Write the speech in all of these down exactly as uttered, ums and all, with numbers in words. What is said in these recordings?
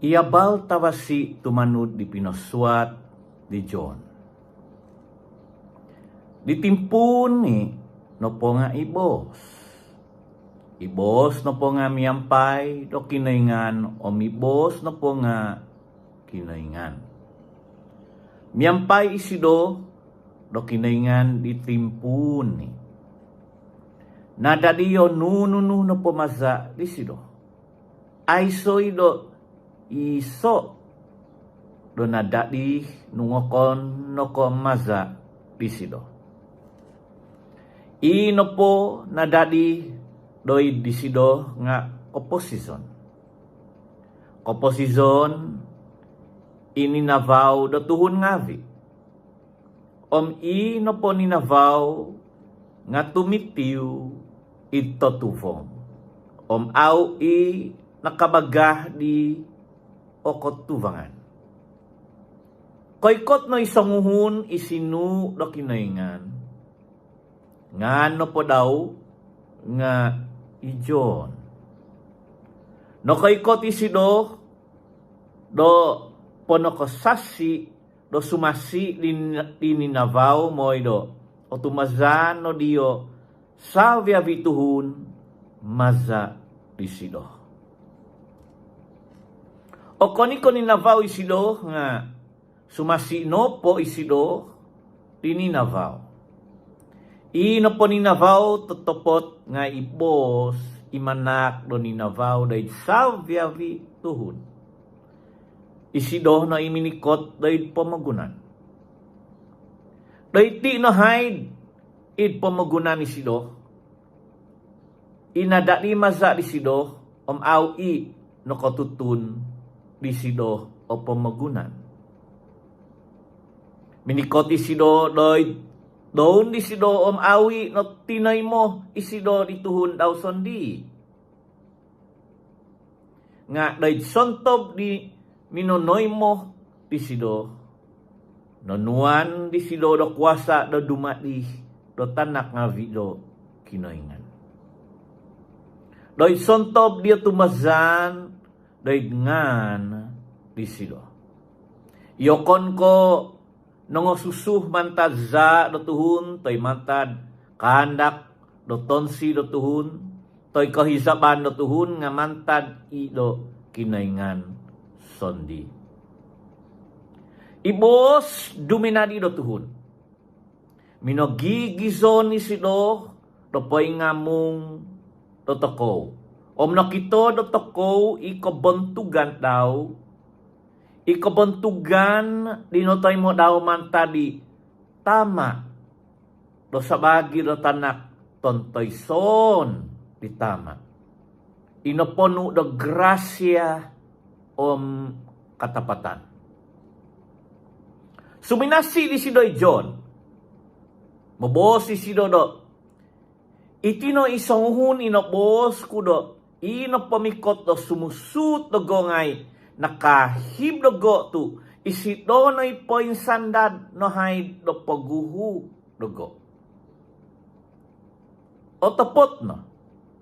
I abal tavasi tumanud di pinosuat di John. Di timpuun i nopo nga i Boos. I Boos nopo nga miampai do Kinoingan, om i Boos nopo nga Kinoingan. Miampai isido do Kinoingan di timpuun i. Nadadi o nunu-nunu nopo maza disido. Aiso i do iso do nadadi nung okon no ko maza disido. I nopo nadadi doid disido nga koposizon. Koposizon i ninavau do tuhun ngavi. Om i nopo ninavau nga tumitiu id totuvong, om au i nakabagah di okotuvangan. Koikot no i songuhun i sinuu do Kinoingan. Ngaan nopo dau nga i John. Nokoikot isido do ponokosasi do sumasi di, di ninavau mooi do otumazaan no dio savi-avi tuhun maza disido. Okon i ko ninavau isido nga sumasi nopo isido di ninavau. I nopo ninavau totopot nga i Boos i manaak do ninavau doid savi-avi tuhun. Isido no i minikot doid pomogunan. Doiti no haid id pomogunan isido i nadadi maza disido, om au i nokotutun disido o pomogunan. Minikot isido doid doun disido, om au i notinoimo isido di tuhun dau sondii. Nga doid sontob di minonoimo disido, nonuan disido do kuasa do dumadi do tanak ngavi do Kinoingan. Doid sontob di otumazaan doid ngaan disido. I okon ko nongosusu mantad zaa do tuhun, toi mantad kaandak do tonsi do tuhun, toi kohizaban do tuhun, nga mantad i do Kinoingan sondii. I Boos duminadi do tuhun. Minogigizon isido do poingamung dotokou. Om nokito dotokou i kobontugan dau, i kobontugan di notoimo dau mantad di Tama do sabaagi do Tanak tontoisoon di Tama, i noponu do grasia om katapatan. Suminasi disido i John. Moboos isido do, "Iti no i songuhun i noboos ku do, i nopomikot do sumusuut dogo ngai nakaahib dogo tu isido no i poinsandad nohaid do poguhu dogo." Otopot no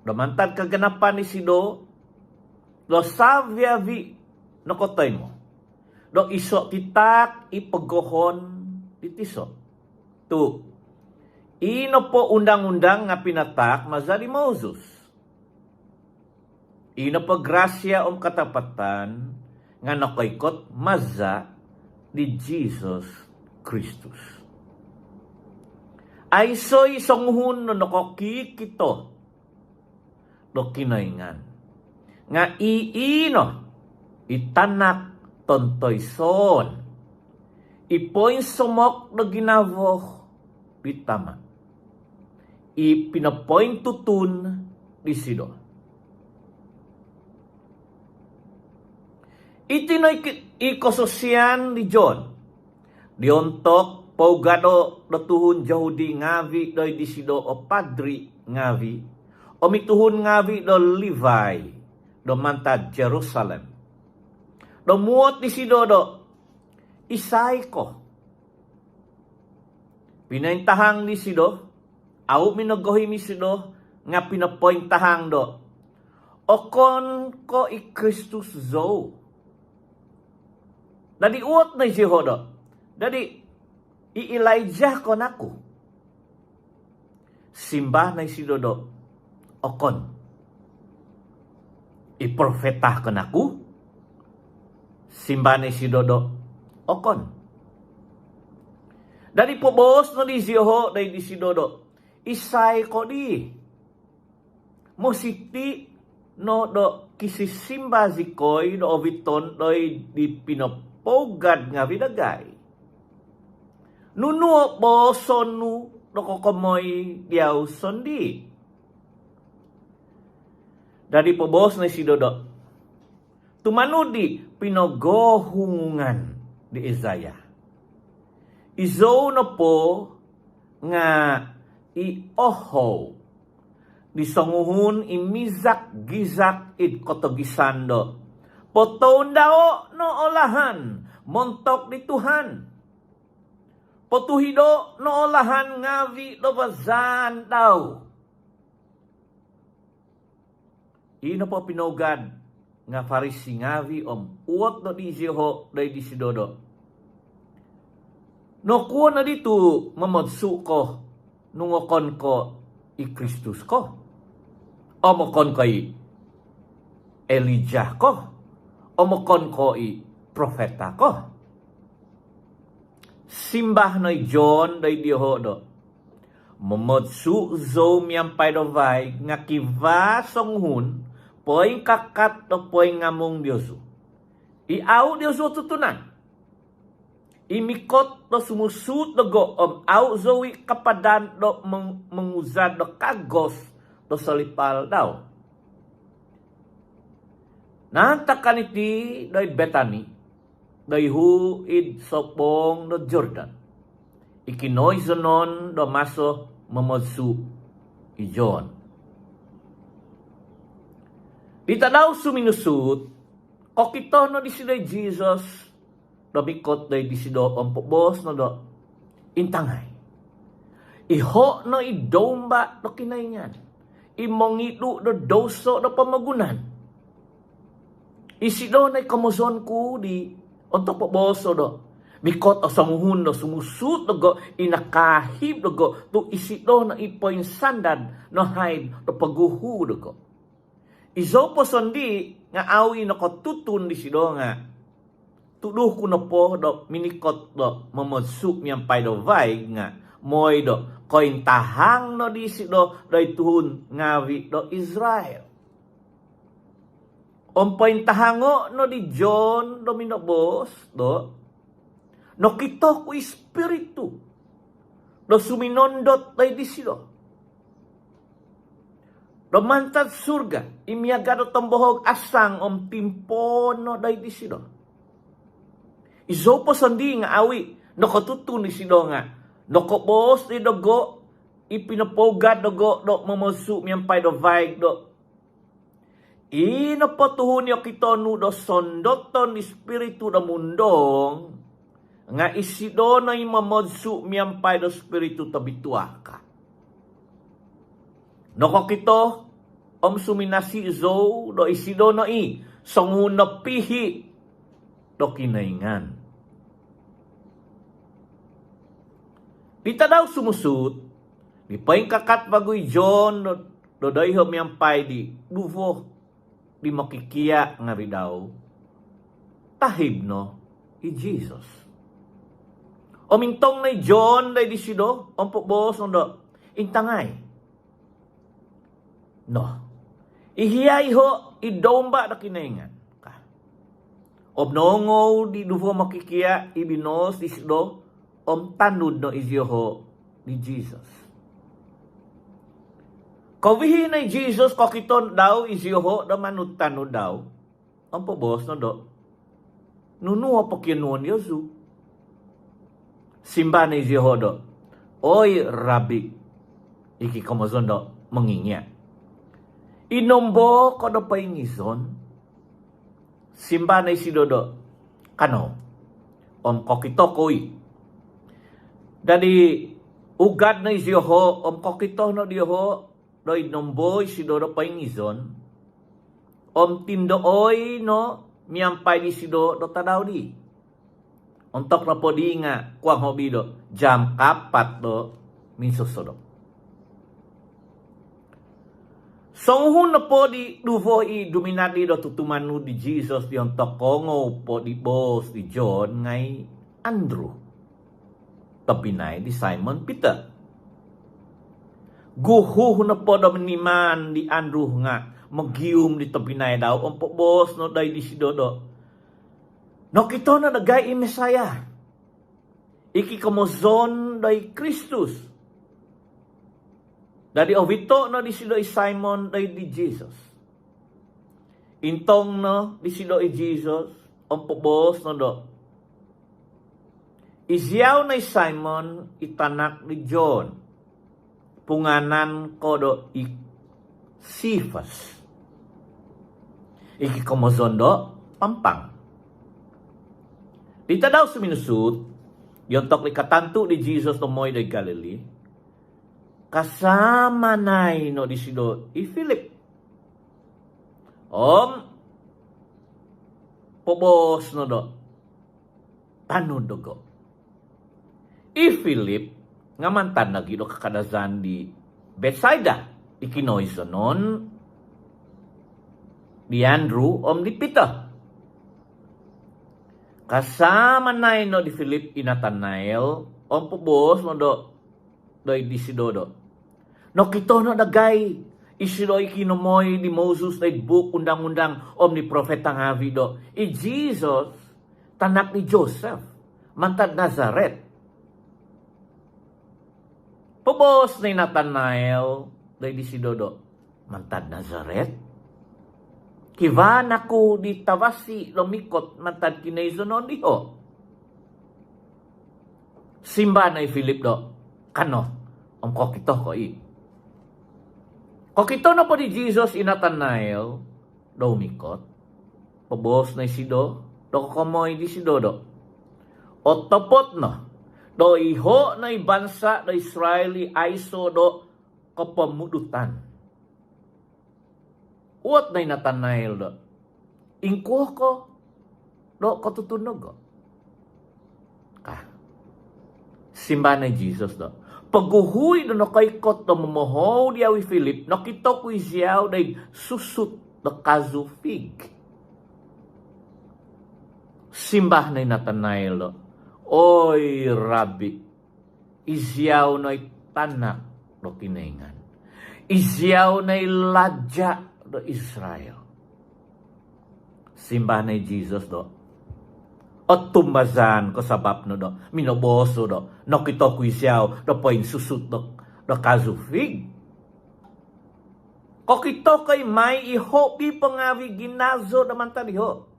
do mantad kaganapan isido do savi-avi nokotoimo do iso titaak i pogohon di tiso. Tu i nopo undang-undang nga pinataak maza di Moses. I nopo grasia om katapatan nga nokoikot maza di Jesus Kristus. Aiso i songuhun no nokokikito do Kinoingan, nga ii no i Tanak tontoisoon, i poinsomok do ginavo di Tama, i pinopointutun disido. Iti no i ki-, i kososian di John di ontok pougado do tuhun Jahudi ngavi doid disido o padri ngavi om i tuhun ngavi do Livai do mantad Jerusalem, do muot disido do, "Isai ko?" Pinointahang disido, au minogohim isido, nga pinopointahang do, "Okon ko i Kristus zou?" Dadi uot no i zioho do, "Dadi i Elijah ko naku?" Simba no isido do, "Okon." "I profeta ko naku?" Simba no isido do, "Okon." Dadi poboos no di zioho doid disido do, "Isai ko di? Mositi no do kisisimba zikoi do oviton doid di pinopougad ngavi dagai. Nunu o booson nu do kokomoi diau sondii?" Dadi poboos no isido do, "Tumanud di pinogohungungan di Isaiah, izou nopo nga i ohou di songuhun i mizak-gizak id kotogisan do, 'Potoundao no o lahan montok di Tuhan. Potuhido no o lahan ngavi do vazaan dau.'" I nopo pinougad nga Farisi ngavi om uot no di zioho doid disido do, "Nokuo nodi tu momodsu ko nung okon ko i Kristus ko, om okon ko i Elijah ko, om okon ko i profeta ko?" Simba no i John doid dioho do, "Momodsu zou miampai do vaig nga kivaa songuhun poingkakat do poingamung diozu, i au diozu otutunan, i mikot do sumusuut dogo om au zou i kapadan do mong- monguzad do kagos do solipal dau. Naantakan iti doid Betani, doihu id sopong do Jordan, i kinoizonon do maso momodsu i John." Di tadau suminusuut, kokito no disido i Jesus do mikot doid disido om poboos no do, "Intangai, iho no i Domba do Kinoingan, i mongidu do douso do pomogunan. Isido no i komozon ku di ontok poboos do, 'Mikot o songuhun do sumusuut dogo i nakaahib dogo, tu isido no i poinsandad nohaid do poguhu dogo.' Izou po sondii nga au i nokotutun disido, nga tuduh ku nopo do minikot do momodsu miampai do vaig nga moi do kointahang no disido doid tuhun ngavi do Israel." Om pointahango no di John do minoboos do, "Nokito ku i Spiritu do suminondot doid disido do mantad surga, i miaga do tombohog asang om timpoon no doid disido. Izou po sondii nga au i nokotutun disido, nga nokoboos di dogo i pinopougad dogo do momodsu miampai do vaig do, 'I nopo tuhun i okito nu do sondoton di Spiritu do mundong, nga isido no i momodsu miampai do Spiritu Tobitua,' ka. Nokokito om suminasi zou do isido no i songuhun nopihi do Kinoingan." Di tadau sumusuut, di poingkakat vagu i John do, do doiho miampai di duvo di mokikia ngavi dau, tahib no i Jesus. Om intong no i John doid disido om poboos no do, "Intangai no, ihia iho i Domba do Kinoingan," ka. Om noongou di duvo mokikia i binoos disido om tanud no i zioho di Jesus. Kovihi no i Jesus kokito dau i zioho do manud-tanud dau om poboos no do, "Nunu o pokionuon diozu?" Simba no i zioho do, "Oi Rabbi," i kikomozon do mongingia, "i nombo ko do poingizon?" Simba no isido do, "Kanou om kokito kou i." Dadi ugad no i zioho om kokito no dioho doid nombo isido do poingizon om tindooi no miampai disido do tadau dii. Ontok nopo di nga kuang hobi do jam kaapat do minsosodop. Songuhun nopo di duvo i duminadi do tutumanud di Jesus di ontok koongou po di boos di John nga i Andrew, tobpinai di Simon Peter. Guhu nopo do miniman di Andrew nga mogium di tobpinai dau om poboos no doid disido do, "Nokito no dagai i Messiah, i kikomozon doid Kristus." Dadi ovito no disido i Simon doid di Jesus. Intong no disido i Jesus om poboos no do, "Iziau no i Simon i tanak di John. Pungaanan ko do i Cephas, i kikomozon do Pampang." Di tadau suminusut, di ontok di katantu di Jesus do mooi doid Galilee, kasamanai no disido i Philip om poboos no do, "Tanud dogo." I Philip nga mantad nogi do kakadazan di Bethsaida, i kinoizonon di Andrew om di Peter. Kasamanai no di Philip i Nathanael om poboos no do doid disido do, "Nokito no dagai isido i kinomoi di Moses doid buuk undang-undang om di profeta ngaavi do, i Jesus, tanak di Joseph, mantad Nazareth." Poboos no i Nathanael doid disido do, "Mantad Nazareth? Kivaa naku di tavasi do mikot mantad kinoizonon diho?" Simba no i Philip do, "Kano om kokito ko i." Kokito nopo di Jesus i Nathanael do umikot, poboos no isido do kokomoi disido do, "Otopot no do iho no i bansa do Israel i aiso do kopomudutan." Uot no i Nathanael do, "Ingkuo ko do kotutun dogo?" Ka. Simba no i Jesus do, "Poguhui do nokoikot do momohou diau i Philip, nokito ku iziau doid susut do kazu fig." Simba no i Nathanael do, "Oi Rabbi, iziau no i Tanak do Kinoingan. Iziau no i Laja do Israel." Simba no i Jesus do, "Otumbazaan ko sabap no do minoboos zou do nokito ku iziau do poinsusut do, do kazu fig? Kokito ko i mai i hobi po ngaavi ginazo do mantad diho."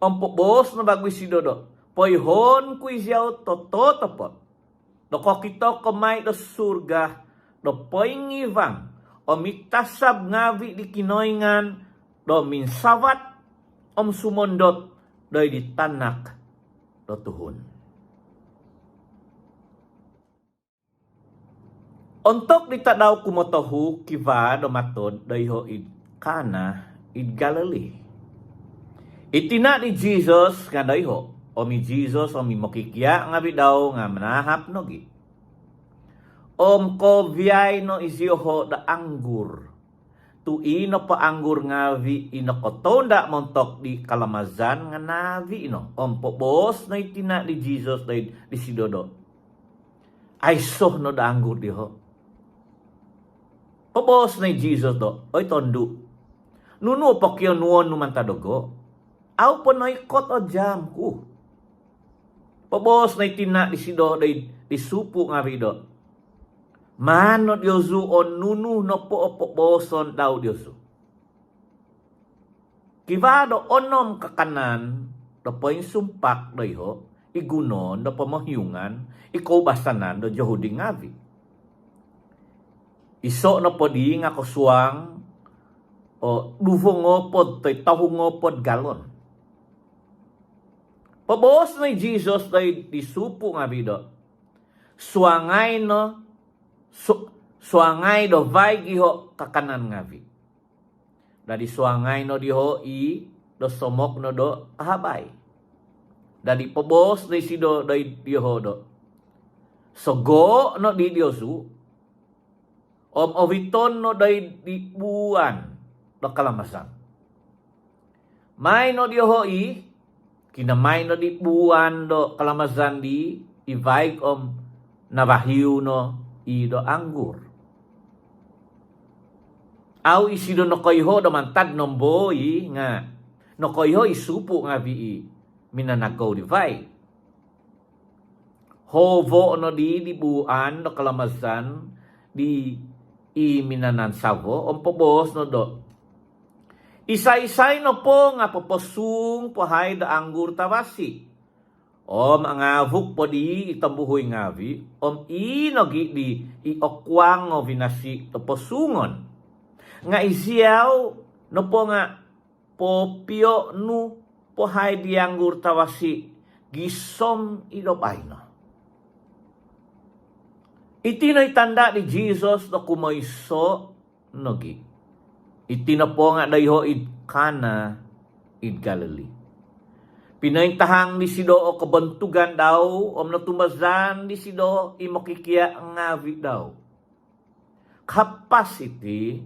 Om poboos no vagu isido do, "Poihoon ku iziau tototopot do kokito ko mai do surga do poingivang om i tasab ngaavi di Kinoingan do minsavat om sumondot doid di Tanak do Tuhun." Ontok di tadau kumotohu, kivaa do matod doiho id Kana id Galilee. I tina di Jesus nga doiho, om i Jesus om i mokikia ngaavi dau nga manahap nogi. Om koviai no izioho do anggur, tu i nopo anggur ngaavi i nokotounda montok di kalamazan nga naavi no. Om poboos no i tina di Jesus doid disido do, "Aiso no do anggur diho." Poboos no i Jesus do, "Oi tondu, nunu o pokionuon nu mantad dogo? Au po noikot o jam ku." Poboos no i tina disido doid di supu ngaavi do, "Maan no diozu o nunu nopo o pobooson dau diozu." Kivaa do onom kakanan do poinsumpak doiho i gunoon do pomohiungan i koubasanan do Jahudi ngaavi. Iso nopo di nga kosuang o duvo ngoopod toi tohu ngoopod galon. Poboos no i Jesus doid di supu ngaavi do, "Suangai no, su-, suangai do vaig iho kakanan ngaavi." Dadi suangai no diho i do somok no do kahabai. Dadi poboos no isido doid dioho do, "Sogoo no di diozu om oviton no doid di buuan do kalamazan." Mai no dioho i, kinamai no di buuan do kalamazan di i vaig om navahiu no i do anggur. Au isido nokoiho do mantad nombo i, nga nokoiho i supu ngavi i minanagou di vaig. Hovo no di di buuan do kalamazan di i minanansavo om poboos no do, "Isai-isai nopo nga poposuung po haid do anggur tavasi om angavuk po di i tombuhui ngavi om i nogi di i okuang o vinasi do posuungon, nga iziau nopo nga popio nu po haid di anggur tavasi gisom i do baino." Iti no i tanda di Jisus do kumoiso nogi. Iti nopo nga doiho id Kana id Galili. Pinointahang disido o kobontugan dau om notumbazaan disido i mokikia ngavi dau. Kapas iti,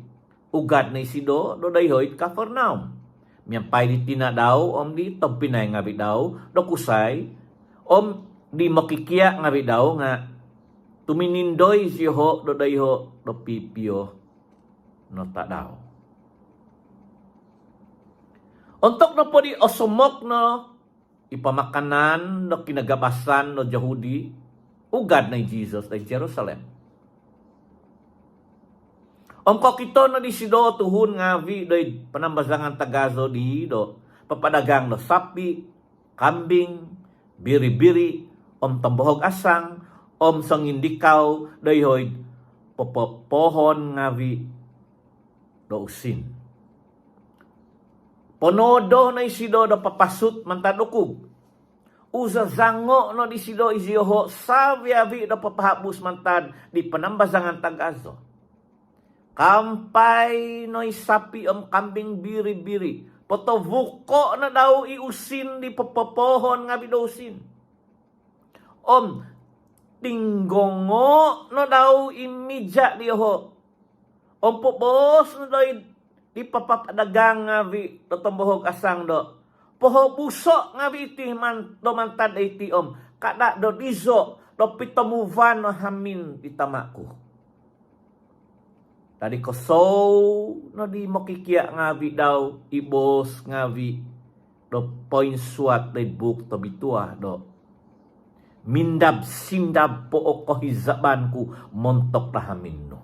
ugad no isido do doiho id Kapernaum miampai di tina dau om di tobpinai ngavi dau do kusai om di mokikia ngavi dau, nga tuminindoi zioho do doiho do pipio no tadau. Ontok nopo di osomok no i pamakanan do Kinagabasan do Jahudi, ugad no i Jisus doid Jerusalem. Om kokito no disido tuhun ngavi doid panambazangan tagazo di do papadagang do sapi, kambing, biri-biri, om tombohog asang, om songindikau doiho id popopohon ngavi do usin. Ponoodo no isido do papasut mantad ukug. Uzazango no disido izioho savi-avi do papahabus mantad di panambazangan tagazo. Kaampai no i sapi om kambing biri-biri. Potovuko no dau i usin di popopohon ngavi do usin. Om tinggongo no dau i mija dioho. Om poboos no doid di papadagang ngavi do tombohog asang do, "Pohobuso ngavi iti man-, do mantad doiti om kada do dizo do pitomuvan no hamin di Tamaku." Dadi kosou no di mokikia ngavi dau i boos ngavi do poinsuat doid Buuk Tobitua do, "Mindab-sindab po o kohizaban ku montok do hamin nu."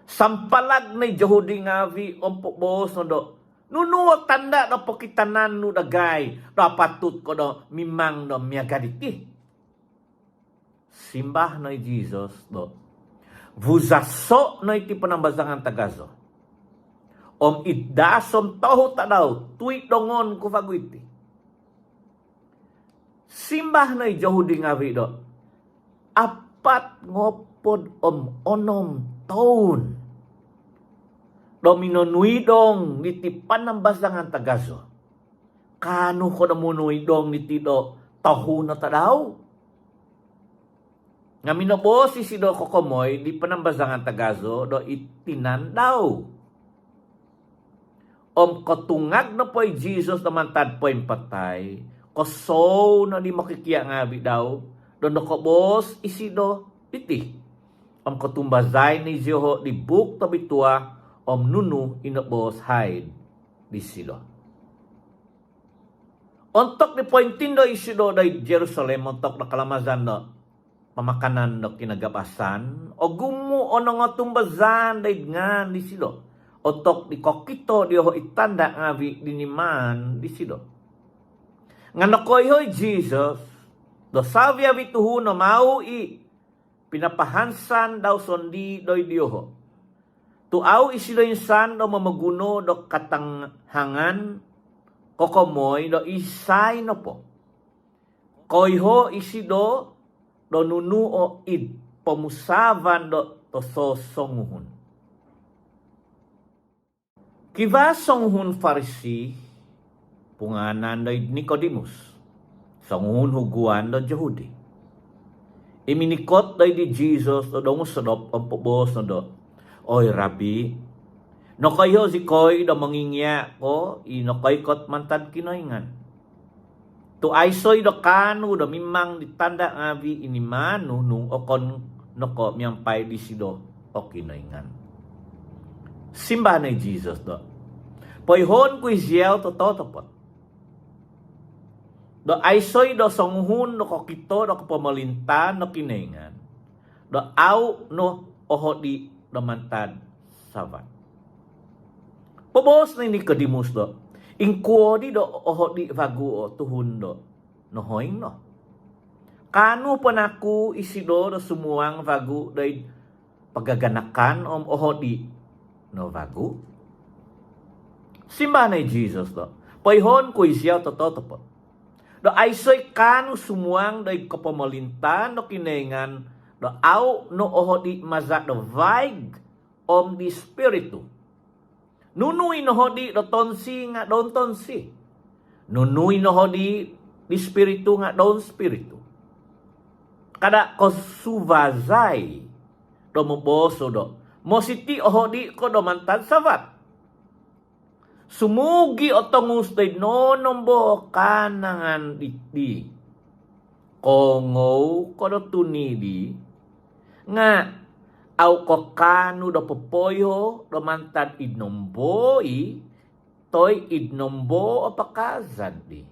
Sampalag no i Jahudi ngavi om poboos no do, "Nunu o tanda do pokitanan nu dagai do apatut ko do mimang do miaga diti?" Simbah no i Jisus do, "Vuzaso no iti panambazangan tagazo om id dason tohu tadau tuidongon ku vagu iti." Simbah no i Jahudi ngavi do, "Apat ngopod om onom toun do minonuidong diti panambazangan tagazo, kaanu ko do monuidong diti do tohu no tadau?" Nga minoboos isido kokomoi di panambazangan tagazo do i tinan dau. Om kotungag nopo i Jisus do mantad poimpatai, kosou no di mokikia ngavi dau do nokoboos isido diti. Om kotumbazai no izioho di Buuk Tobitua om nunu i noboos haid disido. Ontok di pointindo isido doid Jerusalem ontok do kalamazan do pamakanan do Kinagabasan, ogumu o nongotumbazaan doid ngaan disido ontok di kokito dioho i tanda ngavi di nimaan disido. Nga nokoiho i Jisus do savi-avi tuhun om au i pinapahansan dau sondii doid dioho, tu au isido insan do momoguno do katangahangan kokomoi do isai nopo. Koiho isido do nunu o id pomusaavan do tososonguhun. Kivaa songuhun Farisi, pungaanan do i Nikodimus, songuhun huguan do Jahudi. I minikot doid di Jisus do dongu sodop om poboos no do, "Oi Rabbi, nokoiho zikoi do mongingia' ko i nokoikot mantad Kinoingan. Tu' aiso i' do kaanu do mimang di tanda' ngaavi' i nimaan nu nung okon no ko' miampai disido o Kinoingan." Simbah no i Jisus do, "Poihoon ku iziau tototopot do aiso i' do songuhun do kokito do kopomolintaan do Kinoingan do au' no ohodi' do mantad savat." Poboos no i Nikodimus do, "Ingkuo di do ohodi' vagu o tuhun do nohoing no? Kaanu po naku isido do sumuang vagu doid pagaganakan om ohodi' no vagu?" Simbah no i Jisus do, "Poihoon ku iziau tototopot do aiso i' kaanu sumuang doid kopomolintaan do Kinoingan do au' no ohodi' maza' do vaig om di Spiritu. Nunu i nohodi' do tonsi nga' doun tonsi. Nunu i nohodi' di Spiritu nga' doun Spiritu. Kada' kosuvazai do moboos zou do mositi' ohodi' ko do mantad savat. Sumugi' o tongus doid nonombo o kaanangan diti, koongou ko do tuni di, nga' au' ko kaanu do popoiho do mantad id nombo i' toi id nombo o pakaazan di.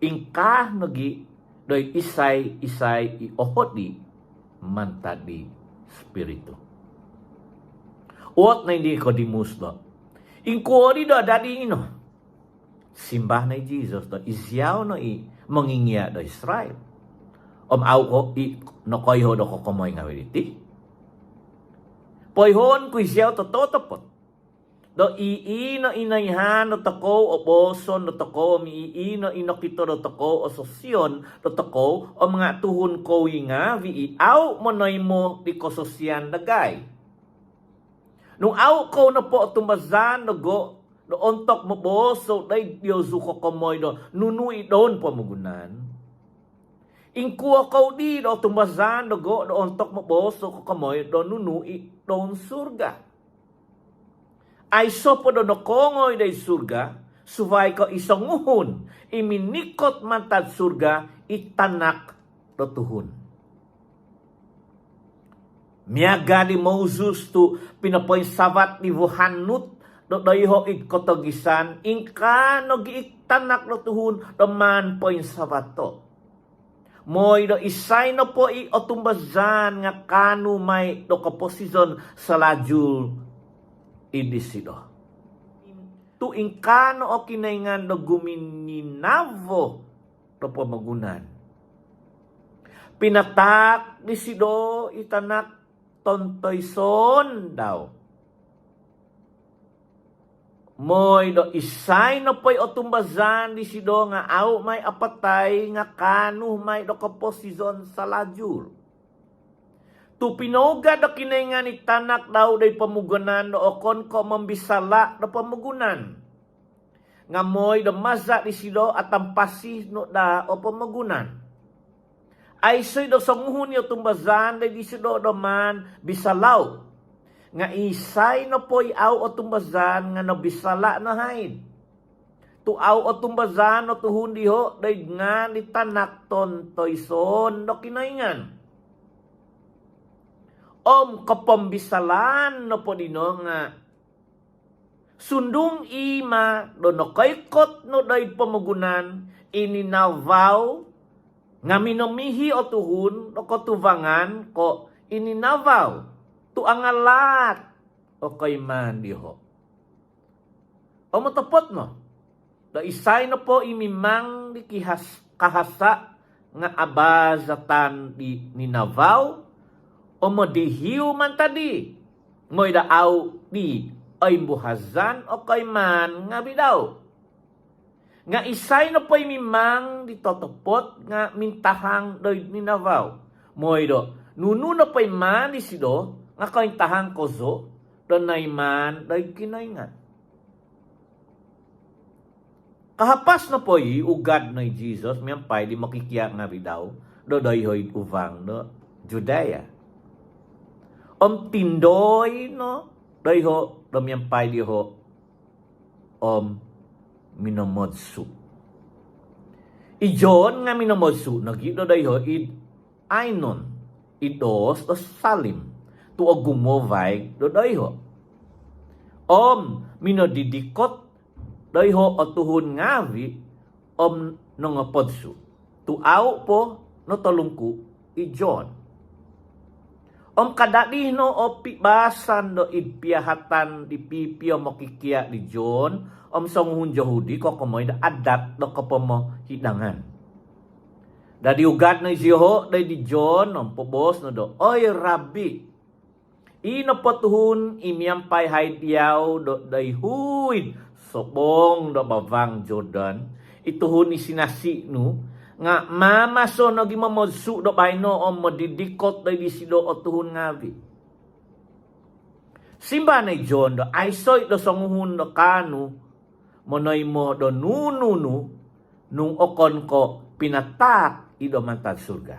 Ingkaa nogi' doid isai-isai i ohodi' mantad di Spiritu." Uot no i Nikodimus do, "Ingkuo di do adadi ino?" Simbah no i Jisus do, "Iziau no i mongingia' do Israil om au' ko i' nokoiho do kokomoi ngaavi' diti? Poihoon ku iziau tototopot do ii no i noihaan dotokou o booson dotokou om ii no i nokito dotokou o sosion dotokou om nga' tuhun kou i' ngaavi' i au' monoimo di kososian dagai. Nung au' kou nopo otumbazaan dogo do ontok moboos zou doid diozu kokomoi do nunu i' doun pomogunan, ingkuo kou di do otumbazaan dogo do ontok moboos zou kokomoi do nunu i' doun surga? Aiso' po do nokoongoi doid surga suvai ko' i songuhun i minikot mantad surga, i Tanak do Tuhun." Miaga' di Moses tu' pinopoinsavat di vuhanut do doiho' id kotogisan, ingkaa nogi' i Tanak do Tuhun do maan poinsavato'. Moi do isai nopo i otumbazaan nga' kaanu mai do koposizon salajul id disido. Tu' ingkaa no o Kinoingan do gumininavo do pomogunan. Pinataak disido i Tanak tontoisoon dau. Moi do isai nopo i otumbazaan disido nga' au' mai apatai nga' kaanu mai do koposizon salajul. Tu' pinougad do Kinoingan i Tanak dau doid pomogunan do okon ko' mombisala' do pomogunan, nga' moi do maza' disido atampasi no daa o pomogunan. Aiso' i' do songuhun i otumbazaan doid disido do maan bisalau'. Nga' isai nopo i au' otumbazaan nga' nobisala' no haid. Tu' au' otumbazaan o tuhun diho' doid ngaan di Tanak tontoisoon do Kinoingan. Om kopombisalaan nopo dino nga' sundung i' ma do nokoikot no doid pomogunan i ninavau, nga' minomihi o tuhun do kotuvangan ko' i ninavau tu' angalaat o koimaan diho'. Om otopot no do isai nopo i mimang di kihas- kahasa' nga' abaazatan di ninavau om modihiu mantad di, moi do au' di oimbuhazan o koimaan ngaavi' dau. Nga' isai nopo i mimang di totopot nga' mintahang doid ninavau, moi do nunu nopo i maan disido nga' kointahang kozo do noimaan doid Kinoingan. Kahapas nopo i, ugad no i Jisus miampai di mokikia' ngavi' dau do doiho' id uvang do Judea. Om tindoi no doiho' do miampai dioho' om minomodsu'. I John nga' minomodsu' nogi' do doiho' id Ainon, id doos do Salim, tu' ogumu' vaig do doiho'. Om minodidikot doiho' o tuhun ngavi' om nongopodsu', tu' au' po notolungku' i John. Om kadadi no o pibasan do id piahatan di pipio mokikia' di John om songuhun Yohudi kokomoi do adat do kopomohidangan. Dadi ugad no izioho' doid di John om poboos no do, "Oi Rabbi, i nopo tuhun i miampai haid diau do doiho' id sobong do bavang Jordan, i tuhun i sinasi' nu, nga' maamaso nogi' momodsu' do baino' om modidikot doid disido o tuhun ngavi'." Simba no i John do, "Aiso' i' do songuhun do kaanu monoimo do nunu nu nung okon ko' pinataak i' do mantad surga.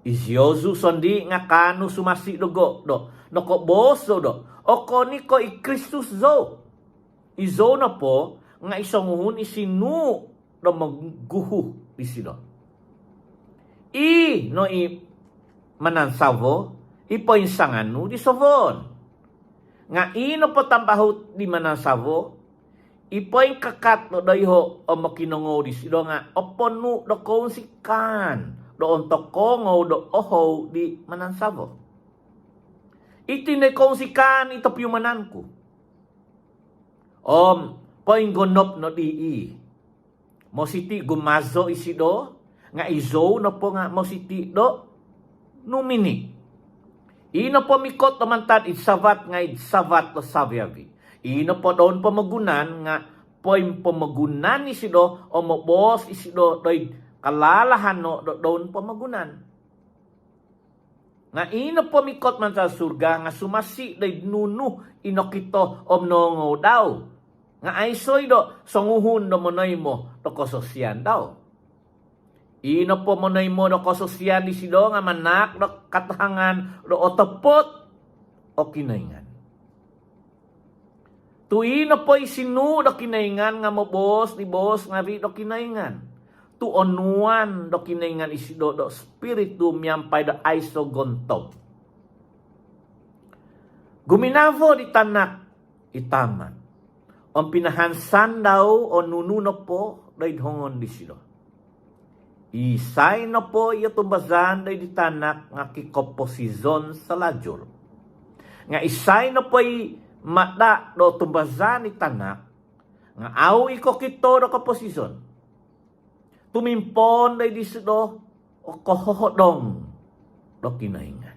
Iziozu sondii' nga' kaanu sumasi' dogo' do nokoboos zou do okon i' ko' i Kristus zou. Izou nopo nga' i songuhun i sinuu' do moguhu disido. I no i manansavo i poinsanganu di sovon. Nga' i nopo tambahut di manansavo i poingkakat do doiho' om mokinongou disido nga' oponu' do kounsikaan do ontok koongou do ohou di manansavo. Iti no i kounsikaan i topiumanan ku om poinggonop no dii. Mositi' gumazo isido, nga' izou nopo nga' mositi' do numini'. I nopo mikot do mantad id savat nga' id savat do savi-avi'. I nopo doun pomogunan nga' poimpomogunan isido om moboos isido doid kalalahano' do doun pomogunan. Nga' i nopo mikot mantad surga nga' sumasi' doid nunu i nokito om noongou dau. Nga' aiso' i' do songuhun do monoimo do kososian dau. I nopo monoimo do kososian disido nga' manaak do katahangan do otopot o Kinoingan. Tu' i nopo i sinuu' do Kinoingan nga' moboos di boos ngavi' do Kinoingan. Tu' onuan do Kinoingan isido do Spiritu miampai do aiso' gontob. Guminavo di Tanak i Tama' om pinahansan dau o nunu nopo doid hongon disido. Isai nopo i otumbazaan doid di Tanak nga' kikoposizon salajur. Nga' isai nopo i mada' do otumbazaan di Tanak nga' au' i' kokito do koposizon. Tumimpoon doid disido o kohohodong do Kinoingan.